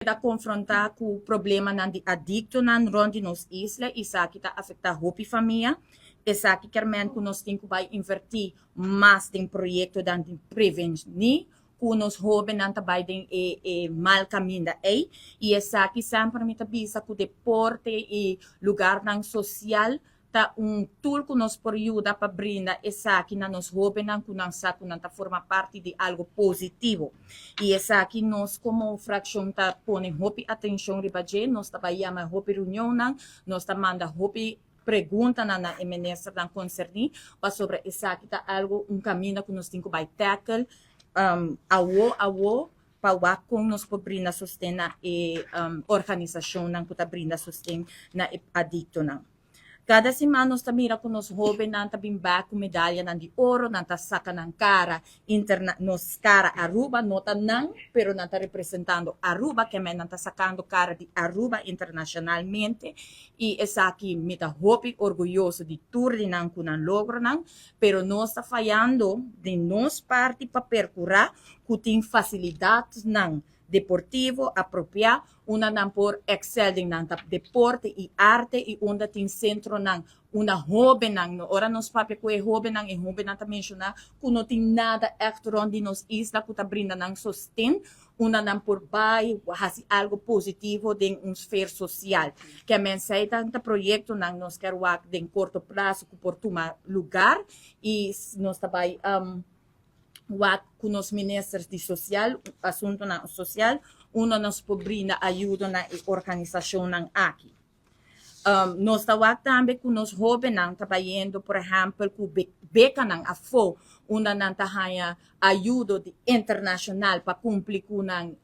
Ta konfrontá ku problemanan di adiktonan rònt di nos isla i esaki ta afektá hopi famia. Esaki kier men ku nos tin ku bai invertí mas den proyektonan di prevení ku nos hóbennan ta bai den e e mal kaminda ei. I esaki semper mi ta bisa ku deporte i lugarnan sosial ta un tool ku nos por yuda pa brinda esaki na nos hóbennan ku nan sa ku nan ta forma parti di algu positivo. I esaki nos komo frakshon ta pone hopi atenshon riba dje, nos ta bai yama hopi reunionnan, nos ta manda hopi preguntanan na e ministernan konserní pasobra esaki ta algu un kaminda ku nos tin ku bai tackle awo awo pa wak kon nos por brinda sosten na e organisashonnan ku ta brinda sosten na e adiktonan. Kada siman nos ta mira ku nos hóbennan ta bin bak ku medalianan di oro, nan ta saka nan kara interna nos kara Aruba, no ta nan, pero nan ta representando Aruba, kemey nan ta sakando kara di Aruba internashonalmente i esaki mi ta hopi orguyoso di tur di nan ku nan logronan, pero nos ta fayando di nos parti pa perkurá ku tin fasilidatnan deportivo apropiá unda nan por excel den nan ta deporte i arte i unda tin sentronan unda hóbennan no ora nos papia ku e hóbennan e hóbennan ta menshoná ku no tin nada ègt rònt di nos isla ku ta brinda nan sosten unda nan por bai hasi algu positivo den un sfer sosial. Ke mensei ta ta proyektonan nos kier wak den korto plaso ku por tuma lugar i nos ta bai wak ku nos ministers di sosial, asuntunan sosial, unda nos por brinda ayudo na e organisashonnan aki. Nos ta wak tambe ku nos hóbennan ta bayendo, por ehèmpel, ku bekanan afó, unda nan ta haña ayudo di internashonal pa kumpli ku nan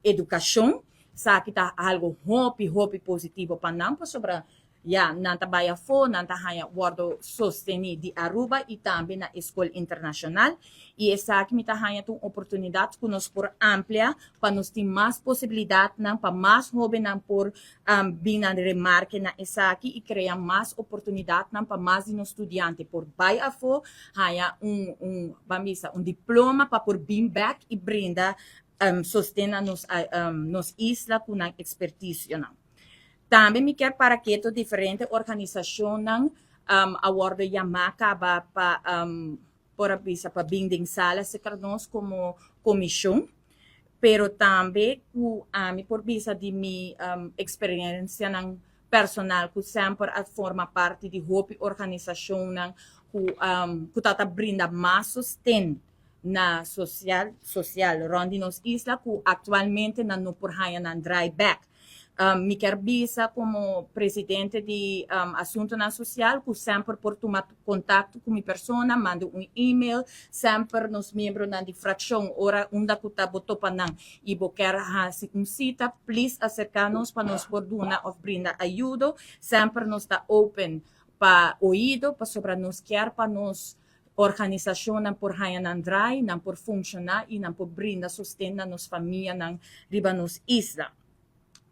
edukashon. Esaki ta algu hopi, hopi positivo pa nan, pasobra Ya, nan ta bai afó, nan ta haña wòrdu sostení di Aruba i tambe na e skol internashonal. I esaki mi ta haña ta un oportunidat ku nos por amplia pa nos tin mas posibilidatnan pa mas hóbennan por bin na remarke na esaki i krea mas oportunidatnan pa mas di nos studiante por bai afó, haña un un ban bisa un diploma pa por bin bèk i brinda sosten na nos nos isla ku nan ekspertisionan. Tambe mi kier para keto diferente organisashonnan a wòrdu yamá kaba pa por a bisa pa bin den sala serka nos komo komishon, pero tambe ku ami por bisa di mi eksperensianan personal ku semper a forma parti di hopi organisashonnan ku ku ta ta brinda mas sosten na sosial sosial rònt di nos isla ku aktualmente nan no por haña nan draai bèk. Mi kier bisa komo presidente di Asuntonan Sosial ku semper por tuma kontakto ku mi persona, manda un email, semper nos miembronan di frakshon ora unda ku ta bo topa nan i bo kier hasi un sita, please aserká nos pa nos por duna òf brinda ayudo. Semper nos ta open pa oido pasobra nos kier pa nos organisashonnan por haña nan draai, nan por funshoná i nan por brinda sosten na nos famianan riba nos isla.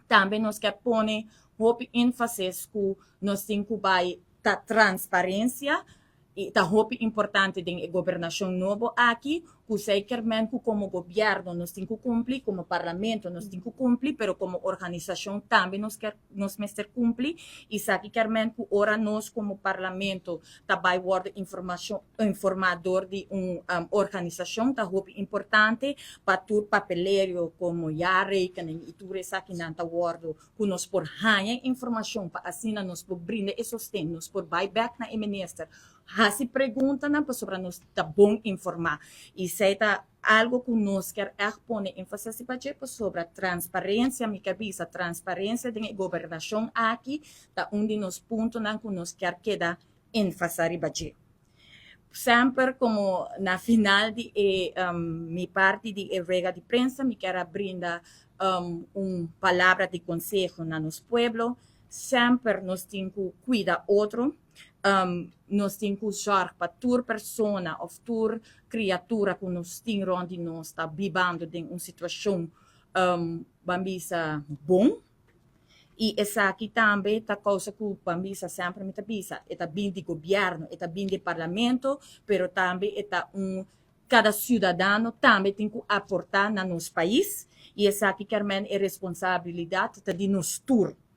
Tambe nos ke pone hopi énfasis ku nos tin ku bai ta transparensia i ta hopi importante den e gobernashon nobo aki ku zekerment ku komo gobièrnu nos tin ku kumpli, komo parlamento nos tin ku kumpli, pero komo organisashon tambe nos ke nos mester cumpli y esaki kier men cu ora nos como parlamento ta bay wordo informacion informa door di un organisacion ta hopi importante pa tur papelerio como jaarrekening y tur esakinan ta wordo cu nos por haya informacion pa asina nos por brinda e sosten nos por bay bek na e minister haci preguntanan pasobra nos ta bon informa y esey ta Algo ku nos kier ègt pone énfasis riba dje pasobra transparensia, mi kier bisa transparensia den e gobernashon aki ta un di nos puntonan ku nos kier keda énfasa riba dje. Semper komo na final di e mi parti di e ruega di prensa mi kier a brinda un palabra di konseho na nos pueblo, semper nos tin ku kuida otro. Nos tin ku zòrg pa tur persona òf tur kriatura ku nos tin rònt di nos ta bibando den un situashon ban bisa bon. I esaki tambe ta kousa ku ban bisa semper mi ta bisa e ta bin di gobièrnu, e ta bin di parlamento, pero tambe e ta un kada siudadano tambe tin ku aportá na nos pais. I esaki kiermen e responsabilidad ta di nos tur.